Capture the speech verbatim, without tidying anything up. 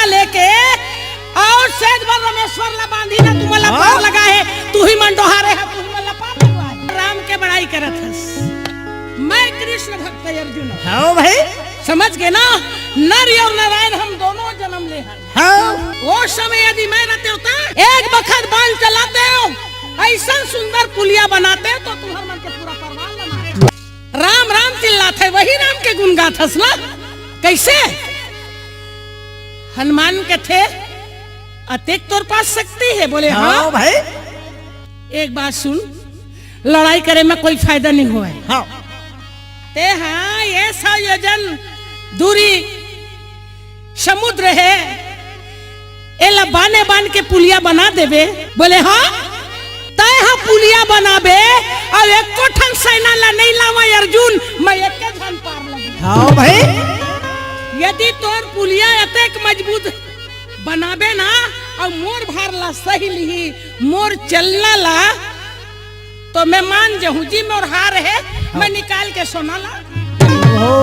लेके अउ सेज बलरामेश्वर ला बांधी ना, तुमन ला हाँ। पार लगा हे, तुही मन डोहारे हा, तुही मन ला पार लगवा हे। राम के बड़ाई करत हस, मैं कृष्ण भक्त अर्जुन हूँ। हाँ भाई। समझ गए ना, नर अउ नारायण हम दोनों जन्म ले हन। हाँ। वो समय यदि मैं रहते होता, एक बखत बाण चलाते हो, ऐसा सुंदर पुलिया बनाते हो, तो तुम्हार मन के पूरा परवार लना। राम राम चिल्लात हे, वही राम के गुण गात हस ना? कैसे? हनुमान कथे, अतेक तोर पास शक्ति हे? बोले, हाँ। हाँ भाई। एक बात सुन, लड़ाई करे में कोई फायदा नहीं होय। हाँ। ते हाँ, ये सौ योजन दूरी समुद्र हे, एला बाने बान के पुलिया बना देबे। बोले, हाँ, तय हा पुलिया बनाबे, अउ एको ठन सेना ला नहीं लावा अर्जुन, मैं एके झन पार लगूं। हाँ भाई। यदि तोर पुलिया अतेक मजबूत बनाबे ना, अउ मोर भार ला सही लिही, मोर चलना ला, तो मैं मान जहूं जी, मोर हार हे, मैं निकाल के सोना ला